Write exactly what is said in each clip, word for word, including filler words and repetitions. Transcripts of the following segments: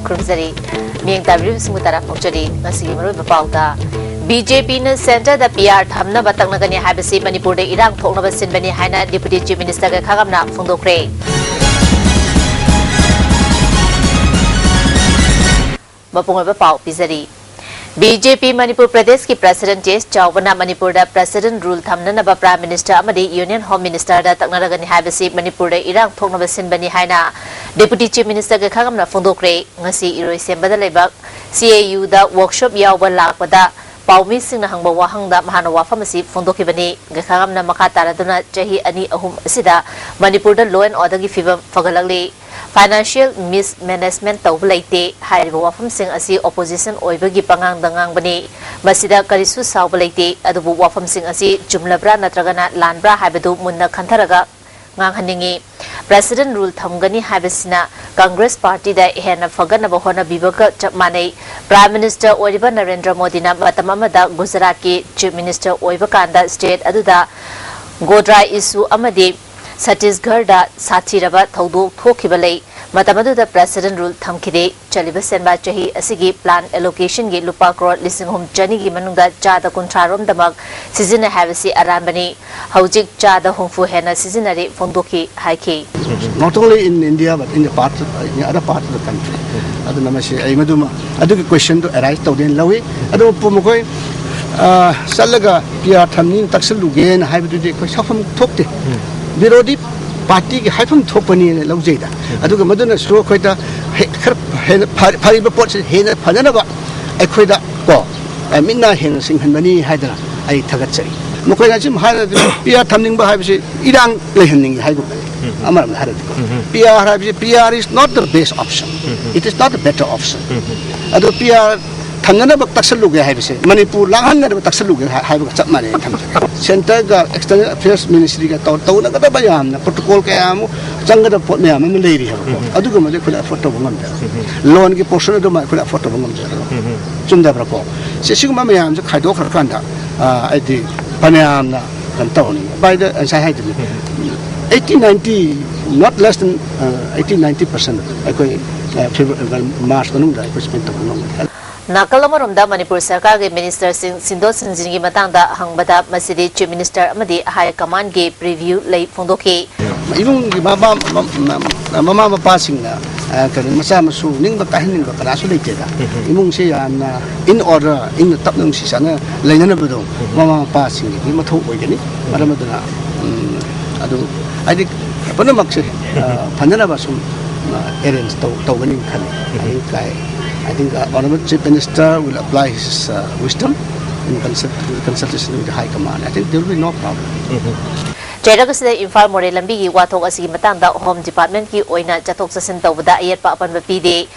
ꯈꯨꯔꯨꯝꯖꯔꯤ꯫ ꯃꯤꯠꯌꯦꯡ ꯇꯥꯕꯤꯔꯤꯕꯁꯤꯡꯕꯨ ꯇꯔꯥꯝꯅ ꯑꯣꯛꯆꯔꯤ꯫ ꯉꯁꯤꯒꯤ ꯃꯔꯨꯑꯣꯏꯕ ꯄꯥꯎꯗ, ꯕꯤ ꯖꯦ ꯄꯤꯅ centreꯗ P R ꯊꯝꯅꯕ ꯇꯛꯅꯒꯅꯤ ꯍꯥꯏꯕꯁꯤ ꯃꯅꯤꯄꯨꯔꯗ ꯏꯔꯥꯡ ꯊꯣꯛꯅꯕ ꯁꯤꯟꯕꯅꯤ ꯍꯥꯏꯅ Deputy Chief Minister ꯒꯩꯈꯥꯉꯝꯅ ꯐꯣꯡꯗꯣꯛꯈ꯭ꯔꯦ꯫ ꯃꯄꯨꯡ ꯑꯣꯏꯕ ꯄꯥꯎ ꯄꯤꯖꯔꯤ꯫ ꯕꯤ ꯖꯦ ꯄꯤ ꯃꯅꯤꯄꯨꯔ ꯄ꯭ꯔꯗꯦꯁꯀꯤ President ꯇꯤ ꯑꯦꯁ ꯆꯥꯎꯕꯅ ꯃꯅꯤꯄꯨꯔꯗ President Rule ꯊꯝꯅꯅꯕ Prime Minister ꯑꯃꯗꯤ Union Home Ministerꯗ ꯇꯛꯅꯔꯒꯅꯤ ꯍꯥꯏꯕꯁꯤ ꯃꯅꯤꯄꯨꯔꯗ ꯏꯔꯥꯡ ꯊꯣꯛꯅꯕ ꯁꯤꯟꯕꯅꯤ ꯍꯥꯏꯅ Deputy Chief Minister ꯒꯩꯈꯥꯉꯝꯅ ꯐꯣꯡꯗꯣꯛꯈ꯭ꯔꯦ꯫ ꯉꯁꯤ ꯏꯔꯣꯏꯁꯦꯝꯕꯗ ꯂꯩꯕ C A Uꯗ workshop ꯌꯥꯎꯕ ꯂꯥꯛꯄꯗ ꯄꯥꯎꯃꯤꯁꯤꯡꯅ ꯍꯪꯕ ꯋꯥꯍꯪꯗ ꯃꯍꯥꯛꯅ ꯋꯥꯐꯝ ꯑꯁꯤ ꯐꯣꯡꯗꯣꯛꯈꯤꯕꯅꯤ꯫ ꯒꯩꯈꯥꯉꯝꯅ ꯃꯈꯥ ꯇꯥꯔꯗꯨꯅ ꯆꯍꯤ ꯑꯅꯤ ꯑꯍꯨꯝ ꯑꯁꯤꯗ ꯃꯅꯤꯄꯨꯔꯗ law and orderꯒꯤ ꯐꯤꯕꯝ ꯐꯒꯠꯂꯛꯂꯤ꯫ Financial mismanagement ꯇꯧꯕ ꯂꯩꯇꯦ꯫ ꯍꯥꯏꯔꯤꯕ ꯋꯥꯐꯝꯁꯤꯡ ꯑꯁꯤ opposition ꯑꯣꯏꯕꯒꯤ ꯄꯉꯥꯡꯗ ꯉꯥꯡꯕꯅꯤ꯫ ꯃꯁꯤꯗ ꯀꯔꯤꯁꯨ ꯁꯥꯎꯕ ꯂꯩꯇꯦ꯫ ꯑꯗꯨꯕꯨ ꯋꯥꯐꯝꯁꯤꯡ ꯑꯁꯤ ꯆꯨꯝꯂꯕ꯭ꯔꯥ ꯅꯠꯇ꯭ꯔꯒꯅ ꯂꯥꯟꯕ꯭ꯔꯥ ꯍꯥꯏꯕꯗꯨ ꯃꯨꯟꯅ ꯈꯟꯊꯔꯒ ꯉꯥꯡꯍꯟꯅꯤꯡꯏ꯫ President Rule ꯊꯝꯒꯅꯤ ꯍꯥꯏꯕꯁꯤꯅ Congress Partyꯗ ꯍꯦꯟꯅ ꯐꯒꯠꯅꯕ ꯍꯣꯠꯅꯕꯤꯕꯒ ꯆꯞ ꯃꯥꯟꯅꯩ꯫ Prime Minister ꯑꯣꯏꯔꯤꯕ ꯅꯔꯦꯟꯗ꯭ꯔ ꯃꯣꯗꯤꯅ ꯃꯇꯝ ꯑꯃꯗ ꯒꯨꯖꯔꯥꯠꯀꯤ Chief Minister ꯑꯣꯏꯕ ꯀꯥꯟꯗ state ꯑꯗꯨꯗ ꯒꯣꯗ꯭ꯔꯥ issue ꯑꯃꯗꯤ ꯁꯠꯇꯤꯁꯒꯔꯗ ꯁꯥꯊꯤꯔꯕ ꯊꯧꯗꯣꯛ ꯊꯣꯛꯈꯤꯕ ꯂꯩ꯫ ꯃꯇꯝ ꯑꯗꯨꯗ President Rule ꯊꯝꯈꯤꯗꯦ꯫ ꯆꯠꯂꯤꯕ ꯁꯦꯟꯕꯥ ꯆꯍꯤ ꯑꯁꯤꯒꯤ plan allocationꯒꯤ ꯂꯨꯄꯥ ꯀ꯭ꯔꯣꯔ ꯂꯤꯁꯤꯡ ꯑꯍꯨꯝ ꯆꯅꯤꯒꯤ ꯃꯅꯨꯡꯗ ꯆꯥꯗ ꯀꯨꯟꯊ꯭ꯔꯥ ꯔꯣꯝꯗꯃꯛ ꯁꯤꯖꯤꯟꯅꯩ ꯍꯥꯏꯕꯁꯤ ꯑꯔꯥꯟꯕꯅꯤ꯫ ꯍꯧꯖꯤꯛ ꯆꯥꯗ ꯍꯨꯝꯐꯨ ꯍꯦꯟꯅ ꯁꯤꯖꯤꯟꯅꯔꯤ ꯐꯣꯡꯗꯣꯛꯈꯤ ꯍꯥꯏꯈꯤ꯫ Not only in India, but in the part, in the other parts of the country. ꯑꯗꯨꯅ ꯃꯁꯤ ꯑꯩ ꯃꯗꯨꯃ, ꯑꯗꯨꯒꯤ questionꯗꯨ arise ꯇꯧꯗꯦꯅ ꯂꯧꯏ꯫ ꯑꯗꯨꯕꯨ ꯃꯈꯣꯏ, ꯑ, ꯆꯠꯂꯒ P R ꯊꯝꯅꯤꯅ ꯇꯛꯁꯜꯂꯨꯒꯦꯅ ꯍꯥꯏꯕꯗꯨꯗꯤ ꯑꯩꯈꯣꯏ ꯁꯥꯐꯝ ꯊꯣꯛꯇꯦ꯫ ꯕꯤꯔꯣꯙꯤ ꯄꯥꯔꯇꯤꯒꯤ ꯍꯥꯏꯐꯝ ꯊꯣꯛꯄꯅꯤꯅ ꯂꯧꯖꯩꯗ꯫ ꯑꯗꯨꯒ ꯃꯗꯨꯅꯁꯨ ꯑꯩꯈꯣꯏꯗ ꯍꯦ-, ꯈꯔ ꯍꯦꯟꯅ ꯐ-, ꯐꯔꯤꯕ ꯄꯣꯠꯁꯤ ꯍꯦꯟꯅ ꯐꯅꯅꯕ ꯑꯩꯈꯣꯏꯗ ꯀꯣ, ꯑ, ꯃꯤꯠ ꯅꯥ ꯍꯦꯟꯅ ꯁꯤꯡꯍꯟꯕꯅꯤ ꯍꯥꯏꯗꯅ ꯑꯩ ꯊꯥꯒꯠꯆꯔꯤ꯫ ꯃꯈꯣꯏꯅ ꯑꯁꯨꯝ ꯍꯥꯏꯔꯗꯤ P R ꯊꯝꯅꯤꯡꯕ ꯍꯥꯏꯕꯁꯤ ꯏꯔꯥꯡ ꯂꯩꯍꯟꯅꯤꯡꯉꯤ ꯍꯥꯏꯒꯨꯝꯕꯅꯤ꯫ ꯑꯃꯔꯣꯝꯗ ꯍꯥꯏꯔꯗꯤ P R ꯍꯥꯏꯕꯁꯤ, P R is not the best option. It is not the better option. ꯑꯗꯨ P R ꯊꯝꯅꯅꯕ ꯇꯛꯁꯜꯂꯨꯒꯦ ꯍꯥꯏꯕꯁꯦ, ꯃꯅꯤꯄꯨꯔ ꯂꯥꯡꯍꯟꯅꯅꯕ ꯇꯛꯁꯜꯂꯨꯒꯦ ꯍꯥ-, ꯍꯥꯏꯕꯒ ꯆꯞ ꯃꯥꯟꯅꯩ ꯊꯝꯖꯒꯦ꯫ Centreꯒ External Affairs Ministryꯒ ꯇꯧ-, ꯇꯧꯅꯒꯗꯕ ꯌꯥꯝꯅ protocol ꯀꯌꯥ ꯑꯃ ꯆꯪꯒꯗꯕ ꯄꯣꯠ ꯃꯌꯥꯝ ꯑꯃ ꯂꯩꯔꯤ ꯍꯥꯏꯕꯀꯣ꯫ ꯑꯗꯨꯒꯨꯝꯕꯗꯤ ꯑꯩꯈꯣꯏꯅ afford ꯇꯧꯕ ꯉꯝꯗꯦ꯫ Loanꯒꯤ portion ꯑꯗꯨꯃ ꯑꯩꯈꯣꯏꯅ afford ꯇꯧꯕ ꯉꯝꯖꯔꯣꯏ꯫ ꯆꯨꯝꯗꯕ꯭ꯔꯥꯀꯣ? ꯁꯤ, ꯁꯤꯒꯨꯝꯕ ꯃꯌꯥꯝꯁꯦ ꯈꯥꯏꯗꯣꯛꯈ꯭ꯔꯀꯥꯟꯗ, ꯑ, ꯍꯥꯏꯗꯤ ꯐꯅꯌꯥꯝꯅ ꯀꯩꯅꯣ ꯇꯧꯍꯟꯅꯤꯡꯉꯤ꯫ By the, ꯉꯁꯥꯏ ꯍꯥꯏꯗꯨꯅꯤ, eighty ninety, not less than, ꯑ, eighty ninety percent ꯑꯩꯈꯣꯏ ꯑ, ꯐꯦꯕ꯭ꯔꯨ-, ꯃꯥꯔꯆ ꯃꯅꯨꯡꯗ ꯑꯩꯈꯣꯏ ꯁꯨꯃꯥꯏꯅ ꯇꯧꯕ ꯉꯝꯒꯅꯤ꯫ ꯅꯥꯀꯜ ꯑꯃꯔꯣꯝꯗ ꯃꯅꯤꯄꯨꯔ ꯁꯔꯀꯥꯔꯒꯤ ꯃꯤꯅꯤꯁꯇꯔꯁꯤꯡ ꯁꯤꯟꯗꯣꯛ ꯁꯤꯟꯖꯤꯟꯒꯤ ꯃꯇꯥꯡꯗ ꯍꯪꯕꯗ ꯃꯁꯤꯗꯤ ꯆꯤꯐ ꯃꯤꯅꯤꯁꯇꯔ ꯑꯃꯗꯤ ꯍꯥꯏ ꯀꯃꯥꯟꯒꯤ ꯄ꯭ꯔꯤꯚ꯭ꯌꯨ ꯂꯩ ꯐꯣꯡꯗꯣꯛꯈꯤ꯫ ꯏꯃꯨꯡꯒꯤ ꯃꯃꯥ, ꯃ-, ꯃ-, ꯃꯃꯥ ꯃꯄꯥꯁꯤꯡꯅ, ꯑ, ꯀꯩꯅꯣ, ꯃꯆꯥ ꯃꯁꯨ ꯅꯤꯡꯕ ꯀꯥꯏꯍꯟꯅꯤꯡꯕ ꯀꯅꯥꯁꯨ ꯂꯩꯇꯦꯗ꯫ ꯎꯝ꯫ ꯏꯃꯨꯡꯁꯦ ꯌꯥꯝꯅ in order, ꯏꯪꯅ ꯇꯞꯅ ꯅꯨꯡꯁꯤ ꯆꯥꯟꯅ ꯂꯩꯅꯅꯕꯗꯣ ꯎꯝ꯫ ꯃꯃꯥ ꯃꯄꯥꯁꯤꯡꯒꯤꯗꯤ ꯃꯊꯧ ꯑꯣꯏꯒꯅꯤ꯫ ꯎꯝ꯫ ꯃꯔꯝ ꯑꯗꯨꯅ, ꯎꯝ, ꯑꯗꯨ ꯍꯥꯏꯗꯤ ꯄꯨꯝꯅꯃꯛꯁꯦ, ꯑ, ꯎꯝ꯫ ꯐꯅꯅꯕ ꯁꯨꯝ, ꯑ, arrange ꯇꯧ-, ꯇꯧꯒꯅꯤ ꯈꯜꯂꯤ꯫ ꯎꯝ꯫ I think I, I think, uh, Honorable Chief Minister will apply his, uh, wisdom in consult-, consultation with the High Command. I think there will be no problem. ꯎꯝ꯫ ꯆꯩꯔꯛ ꯑꯁꯤꯗ ꯏꯝꯐꯥꯜ ꯃꯣꯔꯦ ꯂꯝꯕꯤꯒꯤ ꯋꯥꯊꯣꯛ ꯑꯁꯤꯒꯤ ꯃꯇꯥꯡꯗ ꯍꯣꯝ ꯗꯤꯄꯥꯔꯠꯃꯦꯟꯠꯀꯤ ꯑꯣꯏꯅ ꯆꯠꯊꯣꯛ ꯆꯠꯁꯤꯟ ꯇꯧꯕꯗ ꯑꯌꯦꯠꯄ ꯑꯄꯟꯕ ꯄꯤꯗꯦ꯫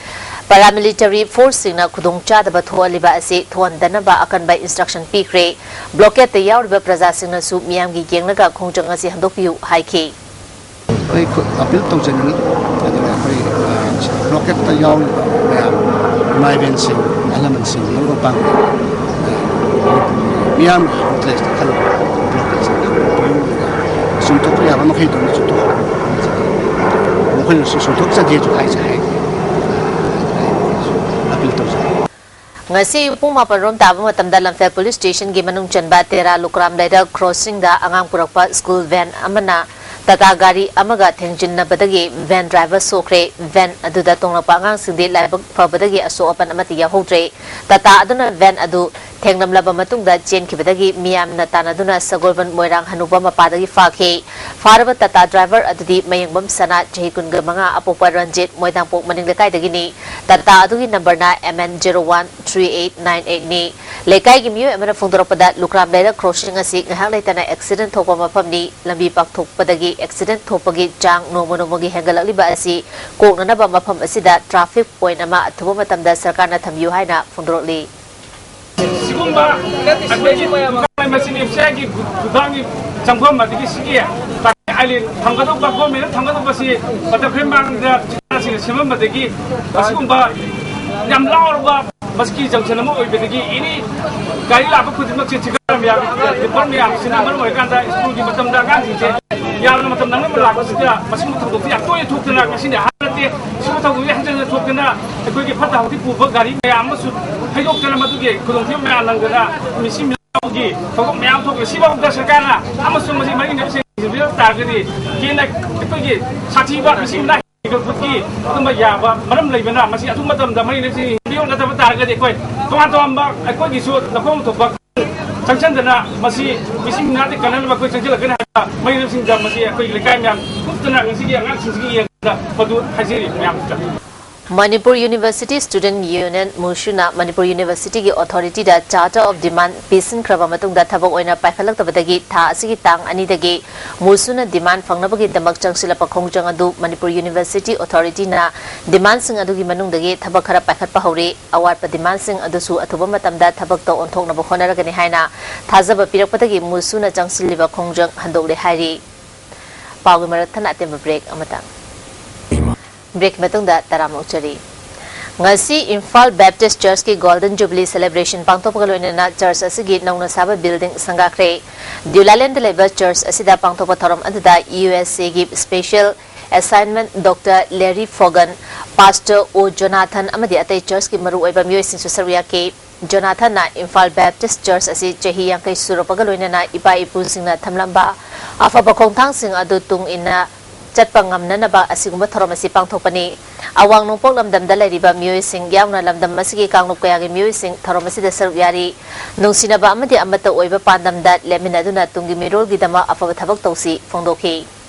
ꯄꯦꯔꯥꯃꯤꯂꯤꯇꯔꯤ ꯐꯣꯔꯁꯁꯤꯡꯅ ꯈꯨꯗꯣꯡꯆꯥꯗꯕ ꯊꯣꯛꯍꯜꯂꯤꯕ ꯑꯁꯤ ꯊꯣꯛꯍꯟꯗꯅꯕ ꯑꯀꯟꯕ ꯏꯟꯁꯇ꯭ꯔꯛꯁꯟ ꯄꯤꯈ꯭ꯔꯦ꯫ ꯕ꯭ꯂꯣꯀꯦꯠꯇ ꯌꯥꯎꯔꯤꯕ ꯄ꯭ꯔꯖꯥꯁꯤꯡꯅꯁꯨ ꯃꯤꯌꯥꯝꯒꯤ ꯌꯦꯡꯂꯒ ꯈꯣꯡꯖꯪ ꯑꯁꯤ ꯍꯟꯗꯣꯛꯄꯤꯌꯨ ꯍꯥꯏꯈꯤ꯫ ꯑꯩꯈꯣꯏ ꯈꯨ-, ꯑꯄꯤꯜ ꯇꯧꯖꯅꯤꯡꯉꯤ꯫ ꯑꯗꯨꯒ ꯑꯩꯈꯣꯏ, ꯑ, ꯕ꯭ꯂꯣꯀꯦꯠꯇ ꯌꯥꯎꯔꯤꯕ ꯃꯌꯥꯝ, ꯏꯃꯥ ꯏꯕꯦꯟꯁꯤꯡ, ꯑꯍꯜ ꯂꯃꯟꯁꯤꯡ, ꯃꯔꯨꯞ ꯃꯄꯥꯡ, ꯑ, ꯃꯤꯌꯥꯝꯒꯤ ꯏꯟꯇꯔꯦꯁꯇ ꯈꯜꯂꯒ ꯕ꯭ꯂꯣꯀꯦꯠꯁꯤꯡ ꯄꯤꯌꯨ꯫ ꯆꯨꯝꯊꯣꯛꯄ ꯌꯥꯕ ꯃꯈꯩꯗꯨꯅ ꯆꯨꯝꯊꯣꯛ-, ꯃꯈꯣꯏꯅꯁꯨ ꯆꯨꯝꯊꯣꯛꯆꯒꯦꯁꯨ ꯍꯥꯏꯁꯦ ꯍꯥꯏ꯫ ꯑꯄꯤꯜ ꯇꯧꯖꯔꯤ꯫ ꯉꯁꯤ ꯄꯨꯡ ꯃꯥꯄꯟ ꯔꯣꯝ ꯇꯥꯕ ꯃꯇꯝꯗ ꯂꯝꯐꯦꯜ ꯄꯨꯂꯤꯁ ꯁ꯭ꯇꯦꯁꯟꯒꯤ ꯃꯅꯨꯡ ꯆꯟꯕ ꯇꯦꯔꯥ ꯂꯨꯀ꯭ꯔꯥꯝ ꯂꯩꯔꯛ ꯀ꯭ꯔꯣꯁꯤꯡꯗ ꯑꯉꯥꯡ ꯄꯨꯔꯛꯄ ꯁ꯭ꯀꯨꯜ ꯚꯦꯟ ꯑꯃꯅ ꯇꯥꯇꯥ ꯒꯥꯔꯤ ꯑꯃꯒ ꯊꯦꯡꯖꯤꯟꯅꯕꯗꯒꯤ ꯚꯦꯟ ꯗ꯭ꯔꯥꯏꯚꯔ ꯁꯣꯛꯈ꯭ꯔꯦ꯫ ꯚꯦꯟ ꯑꯗꯨꯗ ꯇꯣꯡꯂꯛꯄ ꯑꯉꯥꯡꯁꯤꯡꯗꯤ ꯂꯥꯏꯕꯛ ꯐꯕꯗꯒꯤ ꯑꯁꯣꯛ ꯑꯄꯟ ꯑꯃꯠꯇ ꯌꯥꯎꯍꯧꯗ꯭ꯔꯦ꯫ ꯇꯥꯇꯥ ꯑꯗꯨꯅ ꯚꯦꯟ ꯑꯗꯨ ꯊꯦꯡꯂꯝꯂꯕ ꯃꯇꯨꯡꯗ ꯆꯦꯟꯈꯤꯕꯗꯒꯤ ꯃꯤꯌꯥꯝꯅ ꯇꯥꯟꯅꯗꯨꯅ ꯁꯒꯣꯜꯕꯟ ꯃꯣꯏꯔꯥꯡ ꯍꯅꯨꯕ ꯃꯄꯥꯗꯒꯤ ꯐꯥꯈꯤ꯫ ꯐꯥꯔꯕ ꯇꯥꯇꯥ ꯗ꯭ꯔꯥꯏꯚꯔ ꯑꯗꯨꯗꯤ ꯃꯌꯦꯡꯕꯝ ꯁꯅꯥ, ꯆꯍꯤ ꯀꯨꯟꯒ ꯃꯉꯥ, ꯑꯄꯣꯛꯄ ꯔꯟꯖꯤꯠ, ꯃꯣꯏꯗꯥꯡꯄꯣꯛ ꯃꯅꯤꯡ ꯂꯩꯀꯥꯏꯗꯒꯤꯅꯤ꯫ ꯇꯥꯇꯥ ꯑꯗꯨꯒꯤ ꯅꯝꯕꯔꯅ M N zero one three eight nine eight ꯅꯤ꯫ ꯂꯩꯀꯥꯏꯒꯤ ꯃꯤꯑꯣꯏ ꯑꯃꯅ ꯐꯣꯡꯗꯣꯔꯛꯄꯗ, ꯂꯨꯀ꯭ꯔꯥꯝ ꯂꯩꯔꯛ ꯀ꯭ꯔꯣꯁꯤꯡ ꯑꯁꯤ ꯉꯥꯏꯍꯥꯛ ꯂꯩꯇꯅ ꯑꯦꯛꯁꯤꯗꯦꯟ ꯊꯣꯛꯄ ꯃꯐꯝꯅꯤ꯫ ꯂꯝꯕꯤ ꯄꯥꯛꯊꯣꯛꯄꯗꯒꯤ ꯑꯦꯛꯁꯤꯗꯦꯟ ꯊꯣꯛꯄꯒꯤ ꯆꯥꯡ ꯅꯣꯡꯃ ꯅꯣꯡꯃꯒꯤ ꯍꯦꯟꯒꯠꯂꯛꯂꯤꯕ ꯑꯁꯤ ꯀꯣꯛꯅꯅꯕ ꯃꯐꯝ ꯑꯁꯤꯗ ꯇ꯭ꯔꯥꯐꯤꯛ ꯄꯣꯏꯟ ꯑꯃ ꯑꯊꯨꯕ ꯃꯇꯝꯗ ꯁꯔꯀꯥꯔꯅ ꯊꯝꯕꯤꯌꯨ ꯍꯥꯏꯅ ꯐꯣꯡꯗꯣꯔꯛꯂꯤ꯫ ꯁꯤꯒꯨꯝꯕ ꯑꯩꯈꯣꯏꯒꯤ ꯃꯁꯤꯡ ꯑꯦꯐ ꯁꯤ ꯑꯥꯏꯒꯤ ꯈꯨꯊꯥꯡꯒꯤ ꯆꯪꯐꯝ, ꯑꯗꯒꯤ ꯁꯤꯒꯤ ꯇ꯭ꯔꯥꯐꯤꯛ ꯑꯥꯏꯂꯦꯟ ꯊꯝꯒꯗꯧꯕ, ꯒꯣꯔꯃꯦꯟꯅ ꯊꯝꯒꯗꯧꯕꯁꯤ ꯃꯇꯝ ꯈꯔ ꯃꯃꯥꯡꯗ ꯁꯤꯅ ꯁꯦꯝꯃꯝꯕꯗꯒꯤ ꯑꯁꯤꯒꯨꯝꯕ ꯌꯥꯝ ꯂꯥꯎꯔꯕ ꯃꯁꯤꯒꯤ ꯖꯪꯁꯟ ꯑꯃ ꯑꯣꯏꯕꯗꯒꯤ ꯑꯦꯅꯤ ꯒꯥꯔꯤ ꯂꯥꯛꯄ ꯈꯨꯗꯤꯡꯃꯛꯁꯦ ꯆꯤꯡꯈꯠ ꯃꯌꯥꯝ, ꯗꯤꯄꯔ ꯃꯌꯥꯝꯁꯤꯅ ꯃꯔꯝ ꯑꯣꯏꯔꯀꯥꯟꯗ ꯁ꯭ꯀꯨꯜꯒꯤ ꯃꯇꯝꯗ ꯑꯉꯥꯡꯁꯤꯡꯁꯦ ꯌꯥꯝꯅ ꯃꯇꯝ ꯅꯪꯅꯕ ꯂꯥꯛꯄꯁꯤꯗ ꯃꯁꯤꯒꯨꯝꯕ ꯊꯧꯗꯣꯛꯁꯤ ꯌꯥꯝ ꯇꯣꯏꯅ ꯊꯣꯛꯇꯅ ꯉꯁꯤꯅ ꯑꯍꯥꯟꯕ ꯅꯠꯇꯦ꯫ ꯁꯤꯒꯨꯝꯕ ꯊꯧꯗꯣꯛꯁꯤ ꯍꯟꯖꯟꯅ ꯑꯗꯨꯅ ꯑꯩꯈꯣꯏꯒꯤ ꯐꯠꯇ ꯍꯥꯎꯊꯤ ꯄꯨꯕ ꯒꯥꯔꯤ ꯃꯌꯥꯝ ꯑꯃꯁꯨ ꯊꯩꯗꯣꯛꯇꯅ ꯃꯗꯨꯒꯤ ꯈꯨꯗꯣꯡꯊꯤꯕ ꯃꯌꯥꯝ ꯅꯪꯗꯅ ꯃꯤꯁꯤ ꯃꯤꯅꯥꯎꯒꯤ ꯊꯕꯛ ꯃꯌꯥꯝ ꯊꯣꯛꯂꯦ꯫ ꯁꯤꯐꯥꯎꯗ ꯁꯔꯀꯥꯔꯅ ꯑꯃꯁꯨꯡ ꯃꯁꯤ ꯃꯔꯤ ꯂꯩꯅꯕꯁꯤꯡ ꯌꯦꯡꯁꯤꯟꯕꯤꯔꯛ ꯇꯥꯔꯒꯗꯤ ꯍꯦꯟꯅ ꯑꯩꯈꯣꯏꯒꯤ ꯁꯥꯊꯤꯕ ꯃꯤꯁꯤ ꯃꯤꯅꯥ ꯍꯦꯟꯒꯠꯄꯒꯤ ꯑꯗꯨꯝꯕ ꯌꯥꯕ ꯃꯔꯝ ꯂꯩꯕꯅ ꯃꯁꯤ ꯑꯊꯨꯕ ꯃꯇꯝꯗ ꯃꯔꯤ ꯂꯩꯅꯕꯁꯤꯡ ꯌꯦꯡꯁꯤꯟꯕꯤꯔꯛꯅꯗꯕ ꯇꯥꯔꯒꯗꯤ ꯑꯩꯈꯣꯏ ꯇꯣꯉꯥꯟ ꯇꯣꯉꯥꯟꯕ ꯑꯩꯈꯣꯏꯒꯤꯁꯨ ꯂꯧꯐꯝ ꯊꯣꯛꯄ ꯆꯪꯁꯤꯟꯗꯅ ꯃꯁꯤ ꯃꯤꯁꯤ ꯃꯤꯅꯥꯗꯤ ꯀꯟꯅꯅꯕ ꯑꯩꯈꯣꯏ ꯆꯪꯁꯤꯜꯂꯛꯀꯅꯤ ꯍꯥꯏꯕ ꯃꯔꯤ ꯂꯩꯅꯕꯁꯤꯡꯗ ꯃꯁꯤ ꯑꯩꯈꯣꯏ ꯂꯩꯀꯥꯏ ꯃꯌꯥꯝ ꯀꯨꯞꯇꯅ ꯉꯁꯤꯒꯤ ꯑꯉꯥꯡꯁꯤꯡꯁꯤꯒꯤ ꯌꯦꯡꯕꯗ ꯃꯗꯨ ꯍꯥꯏꯖꯔꯤ ꯃꯌꯥꯝꯁꯤꯗ꯫ ꯃꯅꯤꯄꯨꯔ ꯌꯨꯅꯤꯚꯔꯁꯤꯇꯤ ꯁ꯭ꯇꯨꯗꯦꯟꯠ ꯌꯨꯅꯤꯌꯟ, ꯃꯨꯁꯨꯅ ꯃꯅꯤꯄꯨꯔ ꯌꯨꯅꯤꯚꯔꯁꯤꯇꯤꯒꯤ ꯑꯣꯊꯣꯔꯤꯇꯤꯗ ꯆꯥꯔꯇꯔ ꯑꯣꯐ ꯗꯤꯃꯥꯟ ꯄꯤꯁꯤꯟꯈ꯭ꯔꯕ ꯃꯇꯨꯡꯗ ꯊꯕꯛ ꯑꯣꯏꯅ ꯄꯥꯏꯈꯠꯂꯛꯇꯕꯗꯒꯤ ꯊꯥ ꯑꯁꯤꯒꯤ ꯇꯥꯡ ꯑꯅꯤꯗꯒꯤ ꯃꯨꯁꯨꯅ ꯗꯤꯃꯥꯟ ꯐꯪꯅꯕꯒꯤꯗꯃꯛ ꯆꯪꯁꯤꯜꯂꯛꯄ ꯈꯣꯡꯖꯪ ꯑꯗꯨ ꯃꯅꯤꯄꯨꯔ ꯌꯨꯅꯤꯚꯔꯁꯤꯇꯤ ꯑꯣꯊꯣꯔꯤꯇꯤꯅ ꯗꯤꯃꯥꯟꯁꯤꯡ ꯑꯗꯨꯒꯤ ꯃꯅꯨꯡꯗꯒꯤ ꯊꯕꯛ ꯈꯔ ꯄꯥꯏꯈꯠꯄ ꯍꯧꯔꯦ꯫ ꯑꯋꯥꯠꯄ ꯗꯤꯃꯥꯟꯁꯤꯡ ꯑꯗꯨꯁꯨ ꯑꯊꯨꯕ ꯃꯇꯝꯗ ꯊꯕꯛꯇ ꯑꯣꯟꯊꯣꯛꯅꯕ ꯍꯣꯠꯅꯔꯒꯅꯤ ꯍꯥꯏꯅ ꯊꯥꯖꯕ ꯄꯤꯔꯛꯄꯗꯒꯤ ꯃꯨꯁꯨꯅ ꯆꯪꯁꯤꯜꯂꯤꯕ ꯈꯣꯡꯖꯪ ꯍꯟꯗꯣꯛꯂꯦ ꯍꯥꯏꯔꯤ꯫ ꯄꯥꯎꯒꯤ ꯃꯔꯛ ꯊꯠꯅ ꯑꯇꯦꯟꯕ ꯕ꯭ꯔꯦꯛ ꯑꯃꯇꯪ꯫ ꯕ꯭ꯔꯦꯛꯀꯤ ꯃꯇꯨꯡꯗ ꯇꯔꯥꯝꯅ ꯑꯣꯛꯆꯔꯤ꯫ ꯉꯁꯤ Imphal Baptist ꯆꯔꯆꯀꯤ golden jubilee celebration ꯄꯥꯡꯊꯣꯛꯄꯒ ꯂꯣꯏꯅꯅ ꯆꯔꯆ ꯑꯁꯤꯒꯤ ꯅꯧꯅ ꯁꯥꯕ ꯕꯤꯜꯗꯤꯡ ꯁꯪꯒꯥꯈ꯭ꯔꯦ꯫ ꯗ꯭ꯌꯨꯂꯥꯂꯦꯟꯗ ꯂꯩꯕ ꯆꯔꯆ ꯑꯁꯤꯗ ꯄꯥꯡꯊꯣꯛꯄ ꯊꯧꯔꯝ ꯑꯗꯨꯗ ꯌꯨ ꯑꯦꯁ ꯑꯦꯒꯤ ꯁ꯭ꯄꯦꯁꯦꯜ ꯑꯦꯁꯥꯏꯟꯃꯦꯟꯠ ꯗꯣꯛꯇꯔ ꯂꯦꯔꯤ ꯐꯣꯒꯟ, ꯄꯥꯁꯇꯔ ꯑꯣ ꯖꯣꯅꯥꯊꯟ ꯑꯃꯗꯤ ꯑꯇꯩ ꯆꯔꯆꯀꯤ ꯃꯔꯨꯑꯣꯏꯕ ꯃꯤꯑꯣꯏꯁꯤꯡꯁꯨ ꯁꯔꯨꯛ ꯌꯥꯈꯤ꯫ ꯖꯣꯅꯥꯊꯟꯅ ꯏꯝꯐꯥꯜ ꯕꯦꯞꯇꯤꯁ ꯆꯔꯆ ꯑꯁꯤ ꯆꯍꯤ ꯌꯥꯡꯈꯩ ꯁꯨꯔꯛꯄꯒ ꯂꯣꯏꯅꯅ ꯏꯄꯥ ꯏꯄꯨꯁꯤꯡꯅ ꯊꯝꯂꯝꯕ ꯑꯐꯕ ꯈꯣꯡꯊꯥꯡꯁꯤꯡ ꯑꯗꯨ ꯇꯨꯡ ꯏꯟꯅ ꯆꯠꯄ ꯉꯝꯅꯅꯕ ꯑꯁꯤꯒꯨꯝꯕ ꯊꯧꯔꯝ ꯑꯁꯤ ꯄꯥꯡꯊꯣꯛꯄꯅꯤ꯫ ꯑꯋꯥꯡ ꯅꯣꯡꯄꯣꯛ ꯂꯝꯗꯝꯗ ꯂꯩꯔꯤꯕ ꯃꯤꯑꯣꯏꯁꯤꯡ ꯌꯥꯎꯅ ꯂꯝꯗꯝ ꯑꯁꯤꯒꯤ ꯀꯥꯡꯂꯨꯞ ꯀꯌꯥꯒꯤ ꯃꯤꯑꯣꯏꯁꯤꯡ ꯊꯧꯔꯝ ꯑꯁꯤꯗ ꯁꯔꯨꯛ ꯌꯥꯔꯤ꯫ ꯅꯨꯡꯁꯤꯅꯕ ꯑꯃꯗꯤ ꯑꯃꯠꯇ ꯑꯣꯏꯕ ꯄꯥꯟꯗꯝꯗ ꯂꯦꯞꯃꯤꯟꯅꯗꯨꯅ ꯇꯨꯡꯒꯤ ꯃꯤꯔꯣꯜꯒꯤꯗꯃꯛ ꯑꯐꯕ ꯊꯕꯛ ꯇꯧꯁꯤ ꯐꯣꯡꯗꯣꯛꯈꯤ꯫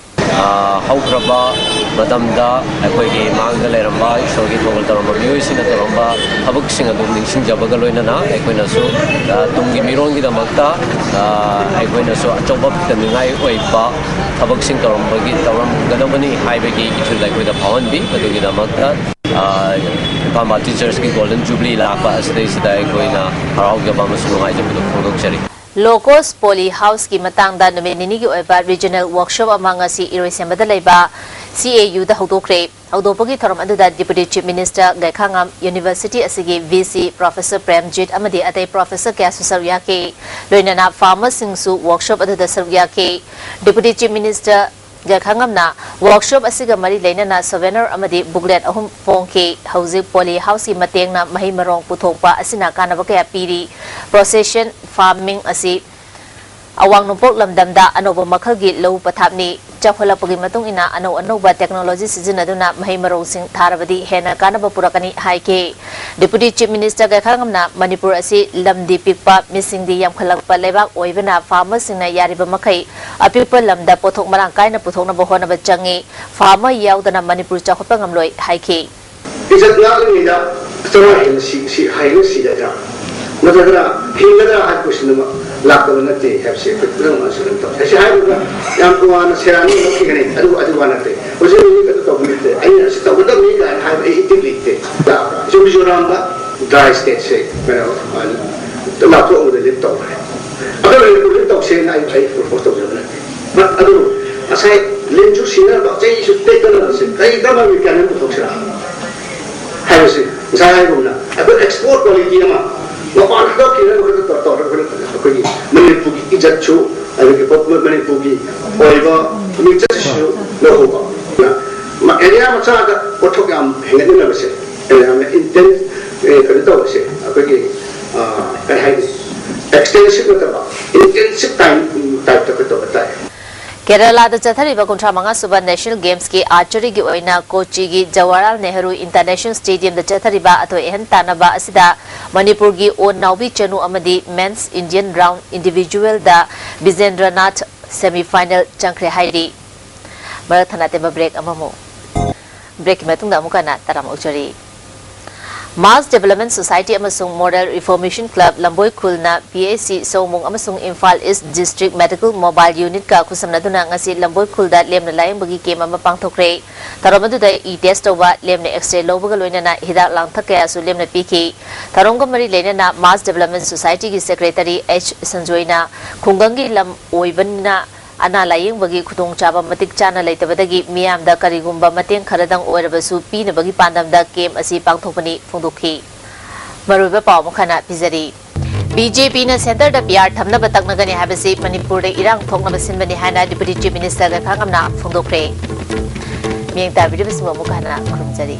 ꯑ, ꯍꯧꯈ꯭ꯔꯕ ꯃꯇꯝꯗ ꯑꯩꯈꯣꯏꯒꯤ ꯃꯥꯡꯗ ꯂꯩꯔꯝꯕ ꯏꯁꯣꯔꯒꯤ ꯊꯧꯒꯜ ꯇꯧꯔꯝꯕ ꯃꯤꯑꯣꯏꯁꯤꯡꯅ ꯇꯧꯔꯝꯕ ꯊꯕꯛꯁꯤꯡ ꯑꯗꯨ ꯅꯤꯡꯁꯤꯡꯖꯕꯒ ꯂꯣꯏꯅꯅ ꯑꯩꯈꯣꯏꯅꯁꯨ, ꯑ, ꯇꯨꯡꯒꯤ ꯃꯤꯔꯣꯜꯒꯤꯗꯃꯛꯇ, ꯑ, ꯑꯩꯈꯣꯏꯅꯁꯨ ꯑꯆꯧꯕ ꯐꯤꯡꯒꯠꯅꯤꯡꯉꯥꯏ ꯑꯣꯏꯕ ꯊꯕꯛꯁꯤꯡ ꯇꯧꯔꯝꯕꯒꯤ, ꯇꯧꯔꯝꯒꯗꯕꯅꯤ ꯍꯥꯏꯕꯒꯤ ꯏꯊꯤꯜ ꯑꯩꯈꯣꯏꯗ ꯐꯥꯎꯍꯟꯕꯤ꯫ ꯃꯗꯨꯒꯤꯗꯃꯛꯇ, ꯑ, ꯏꯝꯐꯥꯜ ꯕꯥꯞꯇꯤꯁ ꯆꯔꯆꯀꯤ ꯒꯣꯜꯗꯟ ꯖꯨꯕꯤꯂꯤ ꯂꯥꯛꯄ ꯑꯁꯤꯗꯩꯁꯤꯗ ꯑꯩꯈꯣꯏꯅ ꯍꯔꯥꯎꯖꯕ ꯑꯃꯁꯨꯡ ꯅꯨꯡꯉꯥꯏꯖꯕꯗꯨ ꯐꯣꯡꯗꯣꯛꯆꯔꯤ꯫ ꯂꯣꯀꯣꯁ ꯄꯣꯂꯤ ꯍꯥꯎꯁꯀꯤ ꯃꯇꯥꯡꯗ ꯅꯨꯃꯤꯠ ꯅꯤꯅꯤꯒꯤ ꯑꯣꯏꯕ ꯔꯤꯖꯅꯦꯜ ꯋꯥꯔꯛꯁꯣꯞ ꯑꯃ ꯉꯁꯤ ꯏꯔꯣꯏꯁꯦꯝꯕꯗ ꯂꯩꯕ ꯁꯤ ꯑꯦ ꯌꯨꯗ ꯍꯧꯗꯣꯛꯈ꯭ꯔꯦ꯫ ꯍꯧꯗꯣꯛꯄꯒꯤ ꯊꯧꯔꯝ ꯑꯗꯨꯗ ꯗꯤꯄꯨꯇꯤ ꯆꯤꯐ ꯃꯤꯅꯤꯁꯇꯔ ꯒꯩꯈꯥꯉꯝ, ꯌꯨꯅꯤꯚꯔꯁꯤꯇꯤ ꯑꯁꯤꯒꯤ ꯚꯤ ꯁꯤ ꯄ꯭ꯔꯣꯐꯦꯁꯔ ꯄ꯭ꯔꯦꯝꯖꯤꯠ ꯑꯃꯗꯤ ꯑꯇꯩ ꯄ꯭ꯔꯣꯐꯦꯁꯔ ꯀꯌꯥꯁꯨ ꯁꯔꯨꯛ ꯌꯥꯈꯤ꯫ ꯂꯣꯏꯅꯅ ꯐꯥꯔꯃꯔꯁꯤꯡꯁꯨ ꯋꯥꯔꯛꯁꯣꯞ ꯑꯗꯨꯗ ꯁꯔꯨꯛ ꯌꯥꯈꯤ꯫ ꯗꯤꯄꯨꯇꯤ ꯆꯤꯐ ꯃꯤꯅꯤꯁꯇꯔ ꯒꯥꯏꯈꯥꯉꯝꯅ ꯋꯥꯔꯛꯁꯣꯞ ꯑꯁꯤꯒ ꯃꯔꯤ ꯂꯩꯅꯅ ꯁꯣꯚꯦꯅꯔ ꯑꯃꯗꯤ ꯕꯨꯛꯂꯦꯠ ꯑꯍꯨꯝ ꯐꯣꯡꯈꯤ꯫ ꯍꯧꯖꯤꯛ ꯄꯣꯂꯤ ꯍꯥꯎꯁꯀꯤ ꯃꯇꯦꯡꯅ ꯃꯍꯩ ꯃꯔꯣꯡ ꯄꯨꯊꯣꯛꯄ ꯑꯁꯤꯅ ꯀꯥꯟꯅꯕ ꯀꯌꯥ ꯄꯤꯔꯤ꯫ ꯄ꯭ꯔꯣꯁꯦꯁꯟ ꯐꯥꯔꯃꯤꯡ ꯑꯁꯤ ꯑꯋꯥꯡ ꯅꯣꯡꯄꯣꯛ ꯂꯝꯗꯝꯗ ꯑꯅꯧꯕ ꯃꯈꯜꯒꯤ ꯂꯧꯎ ꯄꯊꯥꯞꯅꯤ꯫ ꯆꯥꯎꯈꯠꯂꯛꯄꯒꯤ ꯃꯇꯨꯡ ꯏꯟꯅ ꯑꯅꯧ ꯑꯅꯧꯕ ꯇꯦꯛꯅꯣꯂꯣꯖꯤ ꯁꯤꯖꯤꯟꯅꯗꯨꯅ ꯃꯍꯩ ꯃꯔꯣꯡꯁꯤꯡ ꯊꯥꯔꯕꯗꯤ ꯍꯦꯟꯅ ꯀꯥꯟꯅꯕ ꯄꯨꯔꯛꯀꯅꯤ ꯍꯥꯏꯈꯤ꯫ ꯗꯤꯄꯨꯇꯤ ꯆꯤꯐ ꯃꯤꯅꯤꯁꯇꯔ ꯒꯥꯏꯈꯥꯉꯝꯅ ꯃꯅꯤꯄꯨꯔ ꯑꯁꯤ ꯂꯝꯗꯤ ꯄꯤꯛꯄ, ꯃꯤꯁꯤꯡꯗꯤ ꯌꯥꯝꯈꯠꯂꯛꯄ ꯂꯩꯕꯥꯛ ꯑꯣꯏꯕꯅ ꯐꯥꯔꯃꯔꯁꯤꯡꯅ ꯌꯥꯔꯤꯕ ꯃꯈꯩ ꯑꯄꯤꯛꯄ ꯂꯝꯗ ꯄꯣꯠꯊꯣꯛ ꯃꯔꯥꯡ ꯀꯥꯏꯅ ꯄꯨꯊꯣꯛꯅꯕ ꯍꯣꯠꯅꯕ ꯆꯪꯏ꯫ ꯐꯥꯔꯃꯔ ꯌꯥꯎꯗꯅ ꯃꯅꯤꯄꯨꯔ ꯆꯥꯎꯈꯠꯄ ꯉꯝꯂꯣꯏ ꯍꯥꯏꯈꯤ꯫ ꯏꯖꯠ ꯉꯥꯛꯂꯤꯉꯩꯗ ꯆꯔꯥ ꯍꯦꯟꯅ ꯁꯤ ꯁꯤ ꯍꯩꯅ ꯁꯤꯒꯗ꯭ꯔꯥ, ꯅꯠꯇ꯭ꯔꯒꯅ ꯍꯤꯡꯒꯗ꯭ꯔꯥ ꯍꯥꯏꯕ ꯀꯣꯏꯁꯟ ꯑꯃ ꯂꯥꯛꯇꯕ ꯅꯠꯇꯦ ꯍꯥꯏꯕꯁꯦ ꯑꯩꯈꯣꯏ ꯄꯨꯝꯅꯃꯛꯅꯁꯨ ꯑꯗꯨꯝ ꯇꯧ꯫ ꯑꯩꯁꯦ ꯍꯥꯏꯕꯗ ꯌꯥꯝ ꯇꯣꯉꯥꯟꯅ ꯁꯦꯔꯥꯟ ꯂꯧꯈꯤꯒꯅꯤ, ꯑꯗꯨ ꯑꯗꯨ ꯋꯥ ꯅꯠꯇꯦ꯫ ꯍꯧꯖꯤꯛ ꯍꯧꯖꯤꯛ ꯑꯗꯨ ꯇꯧꯕ ꯅꯠꯇꯦ, ꯑꯩꯅ ꯑꯁꯤ ꯇꯧꯒꯗꯕꯅꯤ ꯀꯥꯏꯅ ꯍꯥꯏꯕ ꯑꯩ ꯏꯇꯤꯛ ꯂꯩꯇꯦ꯫ ꯏꯆꯦ ꯃꯤꯖꯣꯔꯥꯝꯗ ꯗ꯭ꯔꯥꯏ ꯁ꯭ꯇꯦꯠꯁꯦ ꯀꯩꯅꯣ ꯂꯥꯞꯊꯣꯛꯑꯝꯕꯗ ꯂꯤꯐ ꯇꯧꯈ꯭ꯔꯦ꯫ ꯑꯗꯨ ꯂꯤꯐ ꯇꯧꯁꯦꯅ ꯑꯩ ꯑꯩ ꯄ꯭ꯔꯣꯄꯣꯁ ꯇꯧꯖꯕ ꯅꯠꯇꯦ꯫ ꯑꯗꯨ ꯉꯁꯥꯏ ꯂꯤꯟꯁꯨ ꯁꯤꯅꯅꯕ, ꯆꯩꯁꯨ ꯇꯦꯛꯇꯅꯕꯁꯦ ꯀꯔꯤ ꯀꯔꯝꯕ ꯃꯦꯀꯥꯅꯤꯖꯝ ꯄꯨꯊꯣꯛꯁꯤꯔꯥ ꯍꯥꯏꯕꯁꯤ ꯉꯁꯥꯏ ꯍꯥꯏꯒꯨꯝꯅ ꯑꯩꯈꯣꯏ ꯑꯦꯛꯁꯄꯣꯔꯠ ꯀ꯭ꯋꯥꯂꯤꯇꯤ ꯑꯃ ꯃꯄꯥꯟ ꯍꯟꯗꯣꯛꯈꯤꯅꯕ ꯈꯛꯇ ꯇꯧꯔꯒ ꯑꯩꯈꯣꯏꯒꯤ ꯃꯅꯤꯄꯨꯔꯒꯤ ꯏꯖꯠꯁꯨ, ꯑꯗꯒꯤ ꯃꯅꯤꯄꯨꯔꯒꯤ ꯑꯣꯏꯕ ꯃꯤꯡꯆꯠꯁꯤꯁꯨ ꯂꯧꯍꯧꯕ꯫ ꯑꯦꯔꯤꯌꯥ ꯃꯆꯥꯗ ꯄꯣꯠꯊꯣꯛ ꯌꯥꯝ ꯍꯦꯟꯒꯠꯅꯅꯕꯁꯦ ꯌꯥꯝꯅ ꯏꯟꯇꯦꯟ ꯀꯩꯅꯣ ꯇꯧꯕꯁꯦ ꯑꯩꯈꯣꯏꯒꯤ ꯀꯔꯤ ꯍꯥꯏꯅꯤ, ꯑꯦꯛꯁꯇꯦꯟꯁꯤꯞ ꯅꯠꯇꯕ ꯏꯟꯇꯦꯟꯁꯤꯞ ꯇꯥꯏꯝ ꯇꯥꯏꯞꯇ ꯑꯩꯈꯣꯏ ꯇꯧꯕ ꯇꯥꯏ꯫ ꯀꯦꯔꯂꯥꯗ ꯆꯠꯊꯔꯤꯕ ꯀꯨꯟꯊ꯭ꯔꯥ ꯃꯉꯥ ꯁꯨꯕ ꯅꯦꯁꯅꯦꯜ ꯒꯦꯝꯁꯀꯤ ꯑꯥꯔꯆꯔꯤꯒꯤ ꯑꯣꯏꯅ ꯀꯣꯆꯤꯒꯤ ꯖꯋꯥꯍꯔꯂꯥꯜ ꯅꯦꯍꯔꯨ ꯏꯟꯇꯔꯅꯦꯁꯅꯦꯜ ꯁ꯭ꯇꯦꯗꯤꯌꯝꯗ ꯆꯠꯊꯔꯤꯕ ꯑꯊꯣꯏ ꯑꯍꯦꯟ ꯇꯥꯟꯅꯕ ꯑꯁꯤꯗ ꯃꯅꯤꯄꯨꯔꯒꯤ ꯑꯣꯟ ꯅꯥꯎꯕꯤ ꯆꯅꯨ ꯑꯃꯗꯤ ꯃꯦꯟꯁ ꯏꯟꯗꯤꯌꯟ ꯔꯥꯎꯟ ꯏꯟꯗꯤꯚꯤꯖꯨꯋꯦꯜꯗ ꯕꯤꯖꯦꯟꯗ꯭ꯔꯅꯥꯊ ꯁꯦꯃꯤ ꯐꯥꯏꯅꯦꯜ ꯆꯪꯈ꯭ꯔꯦ ꯍꯥꯏꯔꯤ꯫ ꯃꯔꯛ ꯊꯠꯅ ꯑꯇꯦꯟꯕ ꯕ꯭ꯔꯦꯛ ꯑꯃꯃꯨꯛ꯫ ꯕ꯭ꯔꯦꯛꯀꯤ ꯃꯇꯨꯡꯗ ꯑꯃꯨꯛ ꯍꯟꯅ ꯇꯔꯥꯝꯅ ꯑꯣꯛꯆꯔꯤ꯫ ꯃꯥꯁ ꯗꯤꯕꯦꯂꯞꯃꯦꯟ ꯁꯣꯁꯥꯏꯇꯤ ꯑꯃꯁꯨꯡ ꯃꯣꯗꯦꯜ ꯔꯤꯐꯣꯔꯃꯦꯁꯟ ꯀ꯭ꯂꯕ ꯂꯝꯕꯣꯏ ꯈꯨꯜꯅ ꯄꯤ ꯑꯩꯆ ꯁꯤ ꯁꯑꯣꯝꯕꯨꯡ ꯑꯃꯁꯨꯡ Imphal east district medical mobile ꯌꯨꯅꯤꯠꯀ ꯈꯨꯠꯁꯝꯅꯗꯨꯅ ꯉꯁꯤ ꯂꯝꯕꯣꯏ ꯈꯨꯜꯗ ꯂꯦꯝꯅ ꯂꯥꯌꯦꯡꯕꯒꯤ ꯀꯦꯝ ꯑꯃ ꯄꯥꯡꯊꯣꯛꯈ꯭ꯔꯦ꯫ ꯊꯧꯔꯝ ꯑꯗꯨꯗ ꯏ ꯇꯦꯁ ꯇꯧꯕ, ꯂꯦꯝꯅ ꯑꯦꯛꯁꯔꯦ ꯂꯧꯕꯒ ꯂꯣꯏꯅꯅ ꯍꯤꯗꯥꯛ ꯂꯥꯡꯊꯛ ꯀꯌꯥꯁꯨ ꯂꯦꯝꯅ ꯄꯤꯈꯤ꯫ ꯊꯧꯔꯝꯒ ꯃꯔꯤ ꯂꯩꯅꯅ ꯃꯥꯁ ꯗꯤꯕꯦꯂꯞꯃꯦꯟ ꯁꯣꯁꯥꯏꯇꯤꯒꯤ ꯁꯦꯀ꯭ꯔꯦꯇꯔꯤ ꯑꯩꯆ ꯁꯟꯖꯣꯏꯅ ꯈꯨꯡꯒꯪꯒꯤ ꯂꯝ ꯑꯣꯏꯕꯅꯤꯅ ꯑꯅꯥ ꯂꯥꯌꯦꯡꯕꯒꯤ ꯈꯨꯗꯣꯡꯆꯥꯕ ꯃꯇꯤꯛ ꯆꯥꯅ ꯂꯩꯇꯕꯗꯒꯤ ꯃꯤꯌꯥꯝꯗ ꯀꯔꯤꯒꯨꯝꯕ ꯃꯇꯦꯡ ꯈꯔꯗꯪ ꯑꯣꯏꯔꯕꯁꯨ ꯄꯤꯅꯕꯒꯤ ꯄꯥꯟꯗꯝꯗ ꯀꯦꯝ ꯑꯁꯤ ꯄꯥꯡꯊꯣꯛꯄꯅꯤ ꯐꯣꯡꯗꯣꯛꯈꯤ꯫ ꯃꯔꯨꯑꯣꯏꯕ ꯄꯥꯎ ꯑꯃꯨꯛ ꯍꯟꯅ ꯄꯤꯖꯔꯤ꯫ ꯕꯤ ꯖꯦ ꯄꯤꯅ ꯁꯦꯟꯇꯔꯗ ꯄꯤ ꯑꯥꯔ ꯊꯝꯅꯕ ꯇꯛꯅꯒꯅꯤ ꯍꯥꯏꯕꯁꯤ ꯃꯅꯤꯄꯨꯔꯗ ꯏꯔꯥꯡ ꯊꯣꯛꯅꯕ ꯁꯤꯟꯕꯅꯤ ꯍꯥꯏꯅ ꯗꯤꯄꯨꯇꯤ ꯆꯤꯐ ꯃꯤꯅꯤꯁꯇꯔ ꯂꯩꯈꯥꯝ ꯑꯃꯅ ꯐꯣꯡꯗꯣꯛꯈ꯭ꯔꯦ꯫ ꯃꯤꯠꯌꯦꯡ ꯇꯥꯕꯤꯔꯤꯕꯁꯤꯡꯕꯨ ꯑꯃꯨꯛ ꯍꯟꯅ ꯈꯨꯔꯨꯝꯖꯔꯤ꯫